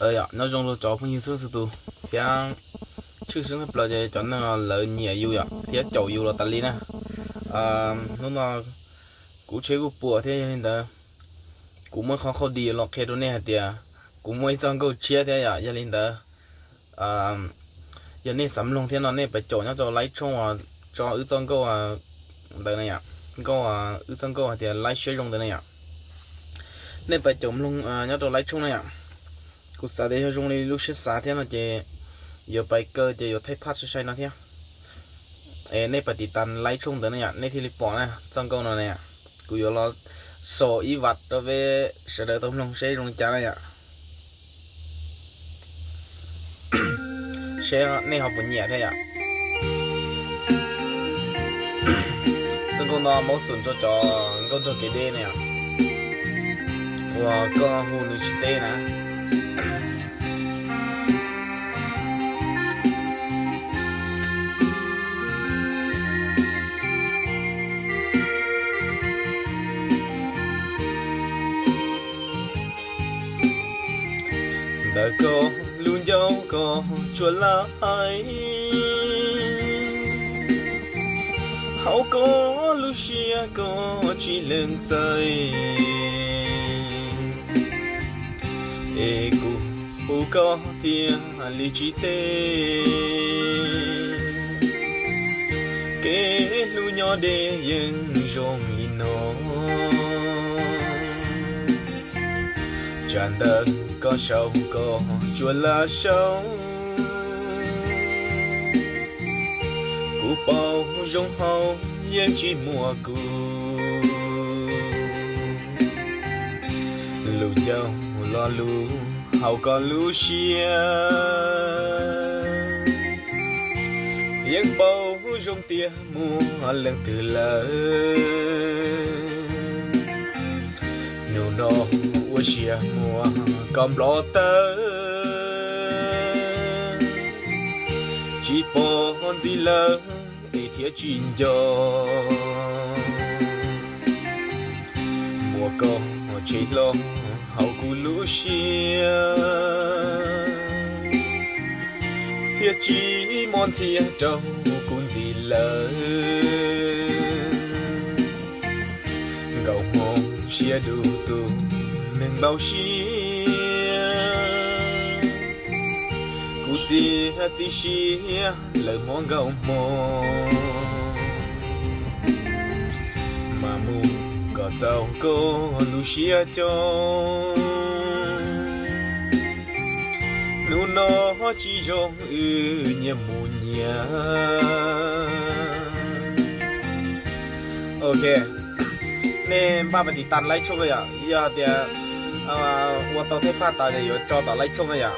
Nyob zoo rau cov phooj ywg xub xwb tus thiab tshwj xeeb tshaj plaws ces cov neeg lawv nyiam yus yom thiab caum yus los tas li na. Hnub no kuv tsheb kuj puas thiab yog li ntawd kuv muaj qhov qhauj dis los qhia rau nej hais tias kuv muaj ib txoj nkauj tshiab thiab yom. Yog li ntawd yog nej xav mloog thiab no nej pab caum nyob rau laiv tshooj tso wb txoj nkauj ntawd na yom, nkauj, wb txoj nkauj hais tias laiv siab zoo ntawd na yom. Nej pab caum mloog nyob rau laiv tshooj na yom. Kuv xav tias yog zoo li lub siab xav thiab no ces yuav pab kaw ces yuav thaij phaj sai sai no thiab. Es nej pab tiv tas laiv tshooj ntawd na yom, nej thiaj li pom na txoj nkauj no na yom. Kuv yuav los sau ib vam rau peb sawv daws tau mloog seb zoo li cas na yom. Seb nej ho puas nyiam thiab yom. Txoj nkauj no muab xus rau cov nkauj nrog kev deb na yom, uas koj hu nws tsis teb na. Ntawm koj lub ncauj koj tsuas laj hais, hauv koj lub siab koj tsis lees txais. Es kuv hu koj thiaj li tsis teb. Kev hlub nyob deb yeej zoo li no. Tsam ntawm koj saum koj tsuas laj saum, kuv paub zoo hauv yeej tsis muaj kuv. Lub ncauj lo lus hauv koj lub siab, yeej paub zoo tias muaj leej twg lawm. Hnub no ua siab muab koj nplov tawm, tsis pom ntxiv lawm es thiaj tsis nco. Muaj koj tseg hlo hauv kuv lub siab, thiaj tsis mob ntxhias rau kuv ntxiv lawm. Nkauj hmo siab dub tus neeg npau siab, kuv txiav txim siab lawm hmo nkauj hmo, mas mus kom txaus koj lub siab coob. Hnub no tsis zoo wb nyias mus nyias. Ok, nej npaj pab tiv tas laiv tshooj na yom, yog tias ua tau thaij phaj tas ces yuav tso tom laiv tshooj na yom.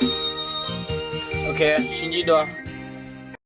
Ok, sib ntsib dua.